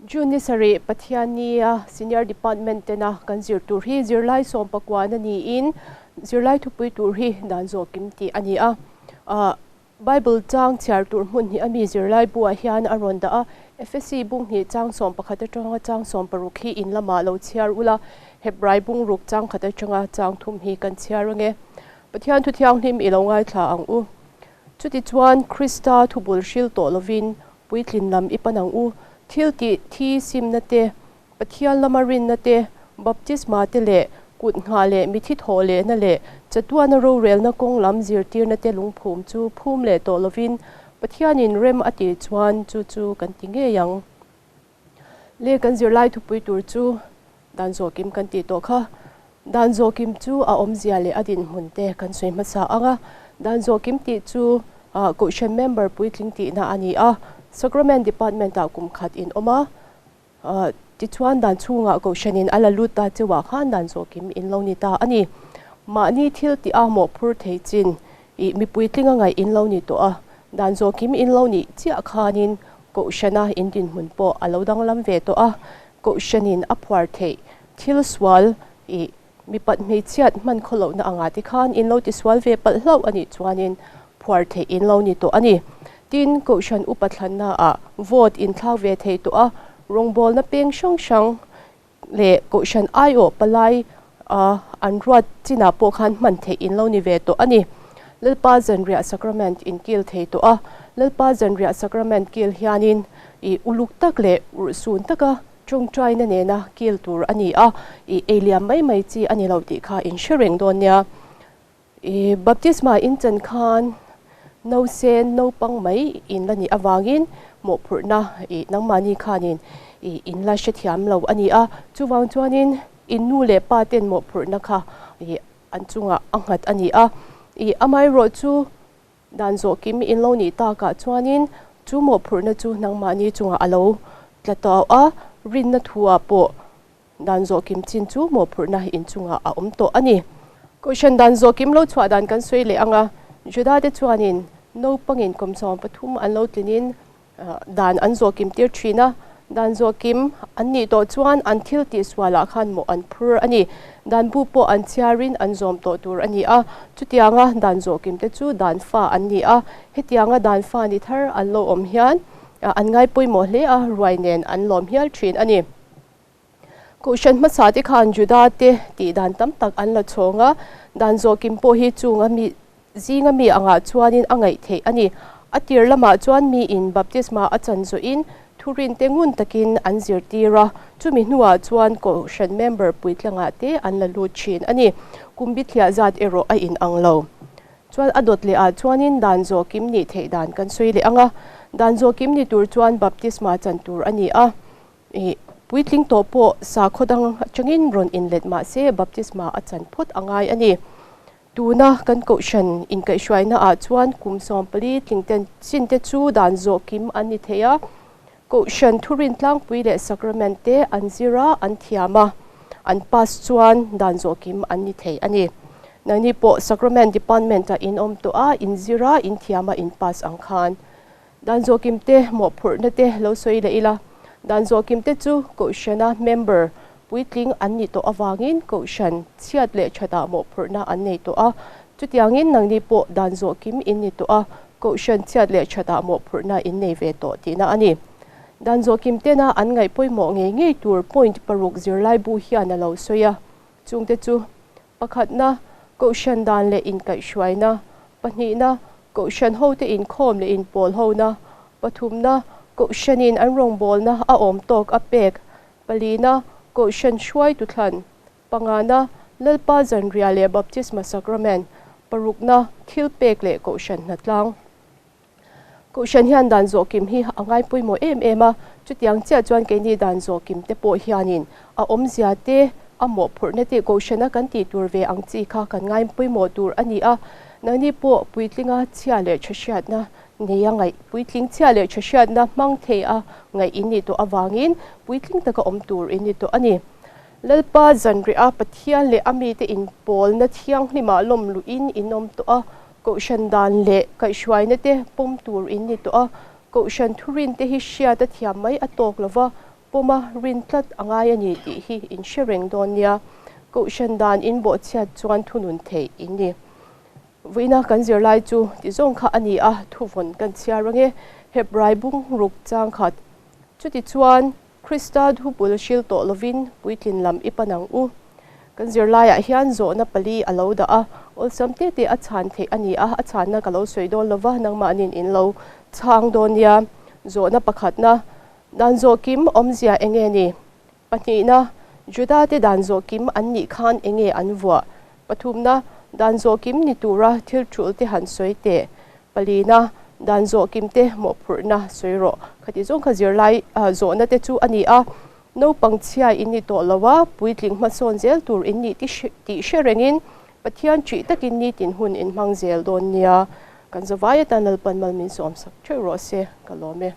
June ni sarih Pathiannia Senior Department tena kan zir tur hi zirlai sawmpakuana niin zirlai thupui tur hi dan zawhkim tih a ni a. Bible chang chhiar tur hmun hi a mi zirlai buah hian a rawn dah a, Efesi bung hnih chang 11 atanga chang 16 hi in lamah lo chhiar ula, Hebrai bung ruk chang khat atanga chang thum hi kan chhiar ange. Pathian thu thianghlim i lo ngaithla ang u. Chutichuan Krista thubul hril tawh lovin puitlin lam i pan ang u. Thil tih thi simna te, Pathian lama rinna te, baptisma te leh kut nghah leh mithi thawh lehna leh chatuana rorelna kawng lam zirtirna te lungphum chu phum leh tawh lovin Pathianin rem a tih chuan chu chu kan ti ngei ang. Le kan zirlai thupui tur chu dan zawhkim kan tih tawh kha. Dan zawhkim chu a awmzia leh a dinhmun te kan sawi hmasa ang a. Dan zawhkim tih chu Kohhran member puitling tihna a ni a, Sacrament Department-ah kum khat in awm a, Tichuan dan chhungah Kohhranin a la lut ta cheuah khan dan zawhkim in lo ni ta a ni. Mahni thil tih a mawhphur thei chin ih mipuitlinga ngaih in lo ni tawh a, dan zawhkim in lo nih chiah khanin Kohhrana in dinhmun pawh a lo danglam ve tawh a, Kohhranin a phuar theih thil sual ih mipat hmeichhiat hman khawlohna angah te khan in lo tisual ve palh hlauh a nih chuanin phuar theih in lo ni tawh a ni. Tin, Kohhran upa thlannaah vote in thlak ve thei tawh a, rawngbawlna peng hrang hrang leh Kohhran aiawh palai an ruat chinah pawh khan hman theih in lo ni ve tawh a ni. Lalpa Zanriah Sacrament in kil thei tawh a, Lalpa Zanriah Sacrament kil hianin i uluk tak leh urhsun taka Tawngtaina nena kil tur a ni a, i ei liam mai mai chi a ni lo tih kha in hre reng dawn nia. I baptisma in chan khan nausen naupang mai in la nih avangin mawhphurhna i nangmahni khanin i in la hrethiam lo a ni a, chuvang chuanin in nu leh pa ten mawhphurhna kha i an chungah a nghat a ni a. I amaherawh chu Dan zawhkim in lo nih takah chuanin chu mawhphurhna chu nangmahni chungah a lo tla tawh a, rinna thu-ah pawh dan zawhkim chin chu mawhphurhna in chungah a awm tawh a ni. Kohhran dan zawhkim lo chhuah dan kan sawi leh ang a, Juda-te chuanin naupangin kum 13 an lo tlinin Dan an zawhkim tir thin a, dan zawhkim an nih tawh chuan an thil tihsualah khan mawh an phur a ni. Dan bu pawh an chhiarin an zawm tawh tur a ni a, chutianga dan zawhkim te chu dan fa an ni a, hetianga dan fa ni thar an lo awm hian an ngai pawimawh hle a, ruai nen an lawm hial thin a ni. Kohhran hmasa te khan Juda te tih dan tam tak an la chhawng a, dan zawhkim pawh hi chunga mi zinga mi angah chuanin a ngaih theih a ni. A tir lamah chuan miin baptisma a chan zawhin thurin te ngun takin an zirtir a, chumi hnuah chuan kohhran member puitlangah te an la lut thin a ni. Kum bithliah zat erawh a inang lo. Chuan a dawt leh ah chuanin dan zawhkim nih theih dan kan sawi leh ang a, dan zawhkim ni tur chuan baptisma chan tur a ni a. I puitling tawh pawh sakhaw dang atangin rawn inlet mah se baptisma a chan phawt a ngai a ni. Tuna kan kohhran inkaihhruaina ah chuan kum 14 tlingten chin te chu dan zawh kim an ni thei a, kohhran thurin tlangpui leh sacrament te an zir a, an thiam a, an pass chuan dan zawh kim an ni thei a ni. Nangni pawh sacrament department ah in awm tawh a, in zir a, in thiam a, in pass ang khan. Dan zawhkim te mawhphurhna te lo sawi leh ila, dan zawhkim te chu Kohhrana member puitling an nih tawh avangin Kohhran chhiat leh thatah mawhphurhna an nei tawh a. Chutiangin nangni pawh dan zawhkim in ni tawh a, Kohhran chhiat leh thatah mawhphurhna in nei ve tawh tihna a ni. Dan zawhkim tena an ngaih pawimawh ngei ngei tur point paruk zirlaibu hian a lo sawi a, chungte chu Pakhatna, Kohhran dan leh inkaihhruaina. Pahnihna, Kohhran hote inkhawm leh inpawl hona. Pathumna, Kohhranin an rawngbawlna a awm tawk a pek. Palina, Kohhran hruaitu thlan. Pangana, Lalpa Zanriah leh Baptisma Sacrament. Parukna, Thilpek leh Kohhran hnatlang. Kohhran hian dan zawhkim hi a ngai pawimawh em em a, chutiang chiah chuan keini dan zawhkim te pawh hianin a awmzia te, a mawhphurhna te Kohhrana kan tih tur ve ang chi kha kan ngai pawimawh tur a ni a. Nangni pawh puitlinga chhia leh tha hriatna neia ngaih, puitling chhia leh tha hriatna hmang thei a ngaih in nih tawh avangin puitling taka awm tur in ni tawh a ni. Lalpa zanriah a Pathian leh a mite inpawlna thianghlimah lawm luhin in awm tawh a, Kohhran dan leh kaihhruaina te pawm tur in ni tawh a, Kohhran thurin te hi hriat a thiam mai a tawk lo va, pawma rin tlat a ngai a ni tih hi in hre reng dawn nia. Kohhran dan in bawhchhiat chuan thunun theih in ni. Vuina kan zirlai chu ti zawng kha a ni a, thuvawn kan chhiar ange. Hebrai bung ruk chang khat. Chuti chuan Krista thupul hril tawh lovin puitlin lam i pan ang u. Kan zirlaiah hian zawhna pali a lo dah a, awlsam te te a chhan theih a ni a, a chhanna ka lo sawi dawn lova, nangmahniin in lo chhang dawn nia. Zawhna pakhatna, Dan zawhkim awmzia enge ni? Pahnihna, Juda te dan zawhkim an nih khan enge an vuah? Pathumna, Dan zawhkim ni tura thil tul te han sawi teh. Palina, Dan zawhkim te mawhphurhna sawi rawh. Khati zawng kha zirlai zawhna te chu a ni a, naupang chhia in ni tawh lo a, puitling hmasawn zel tur in nih tih hre rengin Pathian ṭih takin nitin hun in hmang zel dawn nia. Kan zavai atan Lalpan mal min sawmsak ṭheuh rawh se, ka lawm e.